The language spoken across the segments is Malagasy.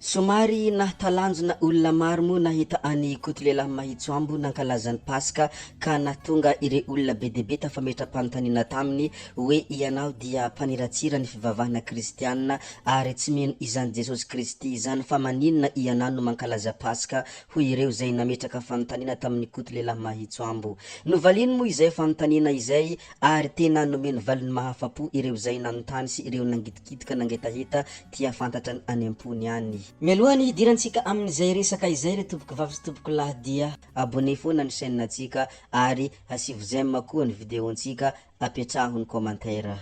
Somary nahatalanjona olona maro moa nahita an'i Koto lehilahy Mahitsoambo nankalaza ny Paska ka nahatonga ireo olona be dia be tafametra-panontaniana taminy hoe ianao dia mpaniratsira ny fivavahana kristiana ary tsy mino izany Jesosy Kristy izany fa maninona ianao no mankalaza Paska hoy ireo izay nametraka fanontaniana tamin'i Koto lehilahy Mahitsoambo. Novaliany moa izay fanontaniana izay ary tena nomeny valiny mahafa-po ireo izay nanontany sy ireo nangidikitika nangetaheta Tia fantatra ny any am-pony any. Mialoha ny hidirantsika amin'izay resaka izay ry tompoko vavy sy tompoko lahy dia abonné foana ny chaîne ntsika ary asivo j'aime koa ny vidéo ntsika apetraho ny commentaire.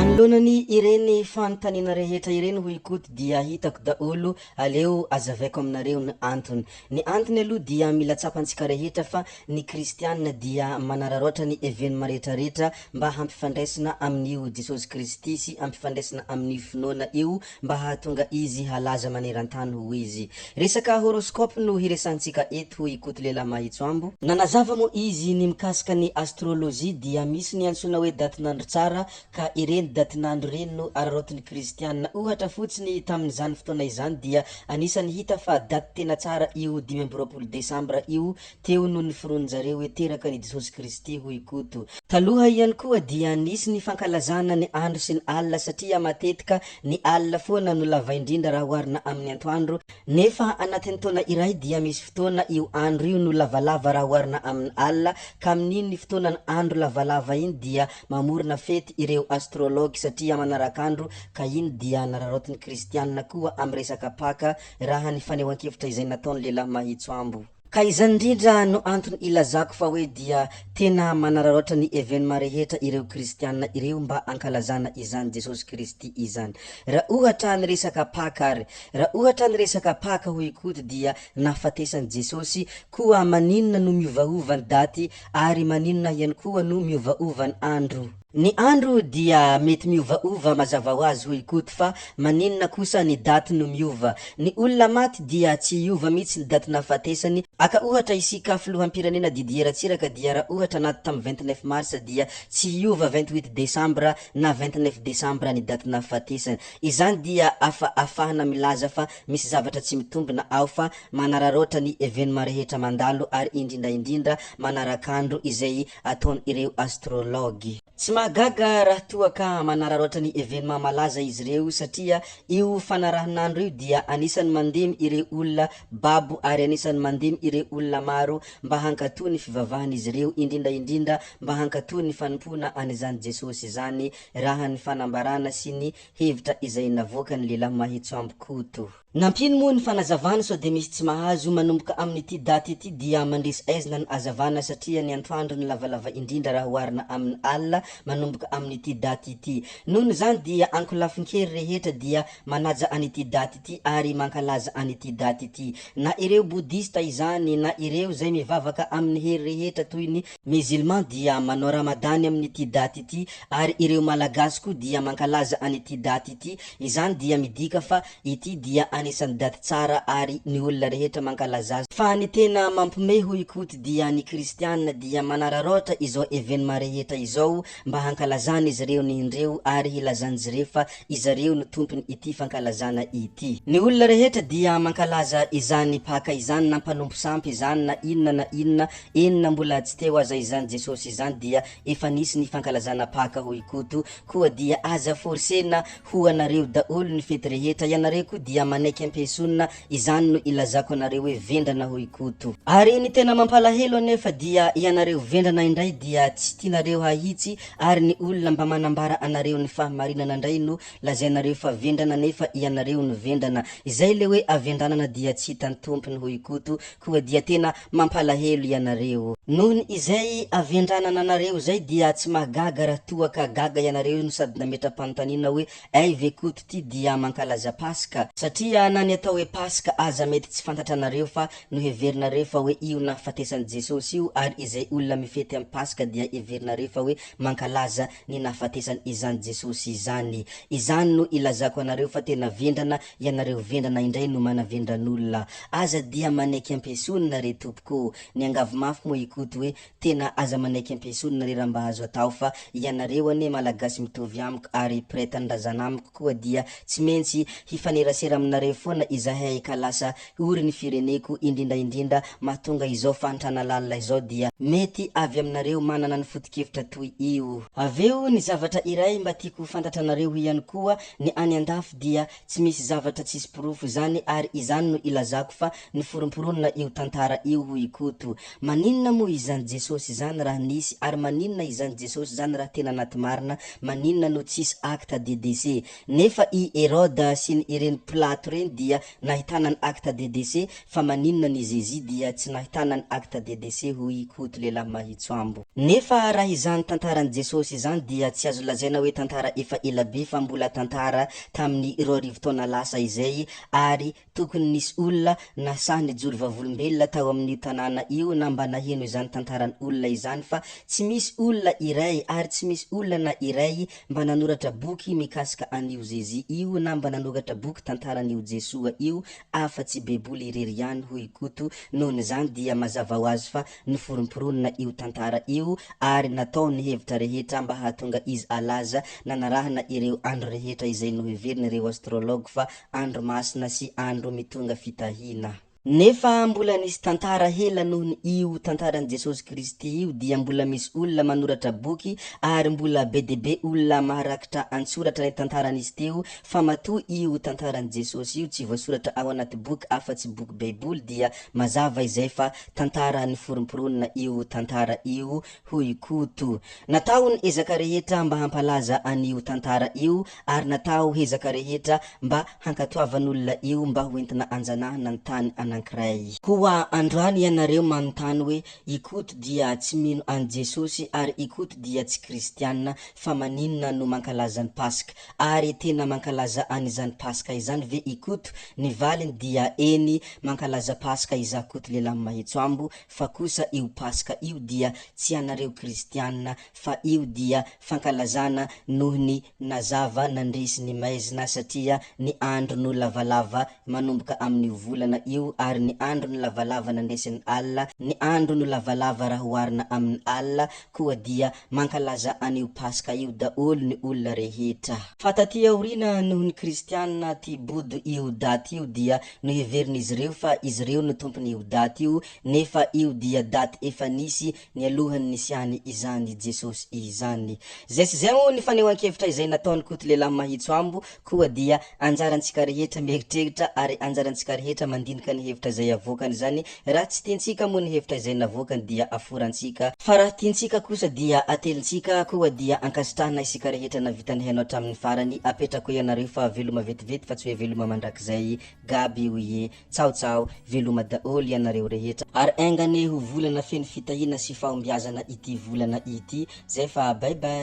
Manoloana ny ireny fanontaniana rehetra ireny hoy Koto dia hitako daholo, aleo azavaiko aminareo ny antony. Ny antony aloha dia mila tsapantsika rehetra fa ny kristiana dia manararaotra ny evenement rehetra rehetra mba hampifandraisina amin'io Jesosy Kristy sy ampifandraisina amin'io finoana io mba hahatonga izy halaza maneran-tany ho izy. Resaka horoscope no hiresahantsika eto hoy i Koto lehilahy Mahitsoambo. Nanazava moa izy ny mikasika ny astrologie dia misy ny antsoina hoe datin'andro tsara ka ireny datin'andro ireny no araraotin'ny kristiana. Ohatra fotsiny tamin'izany fotoana izany dia anisan'ny hita fa daty tena tsara io 25 desambra io teo no niforonin-jareo hoe teraka ny Jesosy Kristy hoy i Koto. Taloha ihany koa dia nisy ny fankalazana ny andro sy ny alina satria matetika ny alina foana no lava indrindra raha oharina amin'ny antoandro, nefa anatin'ny taona iray dia misy fotoana io andro io no lavalava raha oharina amin'ny alina, ka amin'iny fotoanan andro lavalava iny dia mamorona fety ireo astrologue satria manarak'andro ka iny dia nararaotin'ny kristianina koa amin'ny resaka paka raha ny fanehoan-kevitra izay nataon'ny lehilahy mahitsoambo. Ka izany indrindra no antony ilazako fa hoe dia tena manararaotra ny evenement rehetra ireo kristiana ireo mba ankalazana izany Jesosy Kristy izany. Raha ohatra ny resaka Paka ary, raha ohatra ny resaka Paka hoy Koto dia nahafatesan'i Jesosy, koa maninona no miovaova ny daty ary maninona ihany koa no miovaova ny andro? Ny andro dia mety miovaova mazava ho azy hoy Koto fa maninona kosa ny daty no miova? Ny olona maty dia tsy hiova mitsy ny daty nahafatesany, aka ohatra isika filoham-pirenena Didier Ratsiraka dia raha ohatra naty tam 29 mars dia tsy hiova 28 décembre na 29 décembre ny daty nahafatesany. Izany dia afa afahana milaza fa misy zavatra tsy mitombina ao fa manararaotra ny evenement rehetra mandalo ary indrindra indrindra manarak'andro izay ataon'ireo astrologue. Tsy mahagaga raha toa ka manararaotra ny evenement malaza izy ireo satria io fanarahan'andro io dia anisan'ny mandemy ireo olona babo ary anisan'ny mandemy ireo olona maro mba hankatò ny fivavahan'izy ireo indrindra indrindra mba hankatò ny fanompoana an'izany Jesosy izany raha ny fanambarana sy ny hevitra izay navoakan'ny lehilahy Mahitsoambo Koto. Nampiany moa ny fanazavana sao dia misy tsy mahazo, manomboka amin'ity daty ity dia mandresy aizina ny hazavana satria ny antoandro no lavalava indrindra raha oharina amin'ny alina manomboka amin'ity daty ity. Noho izany dia ankolafin-kery rehetra dia manaja an'ity daty ity ary mankalaza an'ity daty ity. Na ireo Boudhista izany na ireo izay mivavaka amin'ny hery rehetra toy ny Musulman dia manao ramadany amin'ity daty ity ary ireo Malagasy koa dia mankalaza an'ity daty ity, izany dia midika fa Ity dia anisan'ny daty tsara ary ny olona rehetra mankalaza azy. Fa ny tena mampiomehy hoy Koto dia ny kristiana dia manararaotra izao evenement rehetra izao mba hankalazana izy ireo ny indreo ary hilazan'izireo fa izareo no tompony ity fankalazana ity. Ny olona rehetra dia mankalaza izany paka izany na mpanompo sampy izany na inona na inona eny na mbola tsy teo aza izany Jesosy izany dia efa nisy ny fankalazana paka hoy Koto koa dia aza forcer-na Ho anareo daholo ny fety rehetra, ianareo koa dia manaiky ampiesonina, izany no ilazako anareo hoe vendrana hoy Koto. Ary ny tena mampalahelo anefa dia ianareo vendrana indray dia tsy tianareo hahitsy ary ny olona mba manambara anareo ny fahamarinana indray no lazainareo fa vendrana nefa ianareo no vendrana. Izay le hoe avendranana dia tsy hitan'ny tompony hoy Koto, koa dia tena mampalahelo ianareo. Nohon izay avendranana anareo izay dia tsy mahagaga raha toa ka gaga ianareo no sady nametra-panontaniana hoe ay ve Koto ty dia mankalaza Paska? Satria. Satria na ny atao hoe Paska aza mety tsy fantatranareo fa noheverinareo fa hoe io nahafatesan'i Jesosy io ary izay olona mifety amin'ny Paska dia heverinareo fa hoe mankalaza ny nahafatesany izany Jesosy izany. Izany no ilazako anareo fa tena vendrana ianareo vendrana indray no manavendran'olona. Aza dia manaiky ampiesonina re tompoko ô! Niangavy mafy moa i Koto hoe Tena aza manaiky ampiesonina re raha mba azo atao fa ianareo anie malagasy mitovy amiko ary mpiray tanindrazana amiko koa dia tsy maintsy hifanerasera aminareo foana izahay ka lasa ory ny fireneko indrindra indrindra mahatonga izao fahantrana lalina izao dia mety avy aminareo manana ny fotokevitra toy io. Avy eo ny zavatra iray mba tiako ho fantatranareo ihany koa ny any andafy dia tsy misy zavatra tsisy porofo izany ary izany no ilazako fa Noforomporonina io tantara io hoy i Koto. Maninona moa izany Jesosy izany raha nisy ary maninona izany Jesosy izany raha tena anaty marina, maninona no tsisy acte de décès? Nefa i Herode sy ny ireny Pilato ireny dia nahitana ny acte de décès fa maninona ny Zezy dia tsy nahitana ny acte de décès hoy i Koto lehilahy mahitsoambo. Nefa raha izany tantaran'i Jesosy izany dia tsy azo lazaina hoe tantara efa ela be fa mbola tantara tamin'ny 2000 taona lasa izay ary Tokony nisy olona na sahy nijoro vavolombelona tao amin'io tanàna io na mba naheno izany tantaran' olona izany fa tsy misy olona iray ary tsy misy olona na iray mba nanoratra boky mikasika an'io Zezy io na mba nanoratra boky tantaran'io Jesoa io afa tsy beboly irery ihany hoy Koto nohon'izany dia mazava ho azy fa Noforomporonina io tantara io ary natao ny hevitra rehetra mba hahatonga izy alaza nanarahana ireo andro rehetra izay noheverin'ireo astrologue fa andro masina sy andro mitonga fitahiana. Nefa mbola nisy tantara hela noho ny io tantaran'i Jesosy Kristy io dia mbola misy olona manoratra boky ary mbola be dia be olona maharakitra an-tsoratra ny tantara nisy teo fa matoa io tantaran'i Jesosy io tsy voasoratra ao anaty boky afa-tsy boky baiboly dia mazava izay fa Tantara niforomporonina io tantara io hoy Koto. Natao ny ezaka rehetra mba hampalaza an'io tantara io ary natao hezaka rehetra mba hankatoavan'olona io mba ho entina anjanahana ny tany anankiray. Koa androany ianareo manontany hoe i Koto dia tsy mino an'i Jesosy ary i Koto dia tsy kristiana fa maninona no mankalaza ny Paska? Ary tena mankalaza an'izany Paska izany ve i Koto? Ny valiny dia eny, mankalaza Paska izaho Koto lehilahy Mahitsoambo, fa kosa io Paska io dia tsy anareo Kristiana, fa io dia fankalazana noho ny nazava nandresy ny maizina satria ny andro no lavalava manomboka amin'io volana io ary ny andro no lavalava nandresy ny alina, ny andro no lavalava raha oharina amin'ny alina, koa dia mankalaza an'io Paska io daholo ny olona rehetra. Fa taty aoriana noho ny kristianina tia bodo io daty io dia noheverin'izy ireo fa izy ireo no tompon'io daty io nefa io dia daty efa nisy nialohan'ny nisiany izany Jesosy izany. Zay sy zay moa ny fanehoan-kevitra izay nataon'i Koto lehilahy mahitso ambo koa dia anjarantsika rehetra mieritreritra ary anjarantsika rehetra mandinika ny hevitra izay avoakany izany, raha tsy tiantsika moa ny hevitra izay navoakany dia aforantsika, fa raha tiantsika kosa dia atelintsika, koa dia ankasitrahana isika rehetra navita nihaino hatramin'ny farany, apetrako ianareo fa veloma vetivety fa tsy hoe veloma mandrakizay, Gaby oie, tsao tsao, veloma daholo ianareo rehetra, ary enga anie ho volana feno fitahiana sy fahombiazana ity volana ity, zay fa bye bye.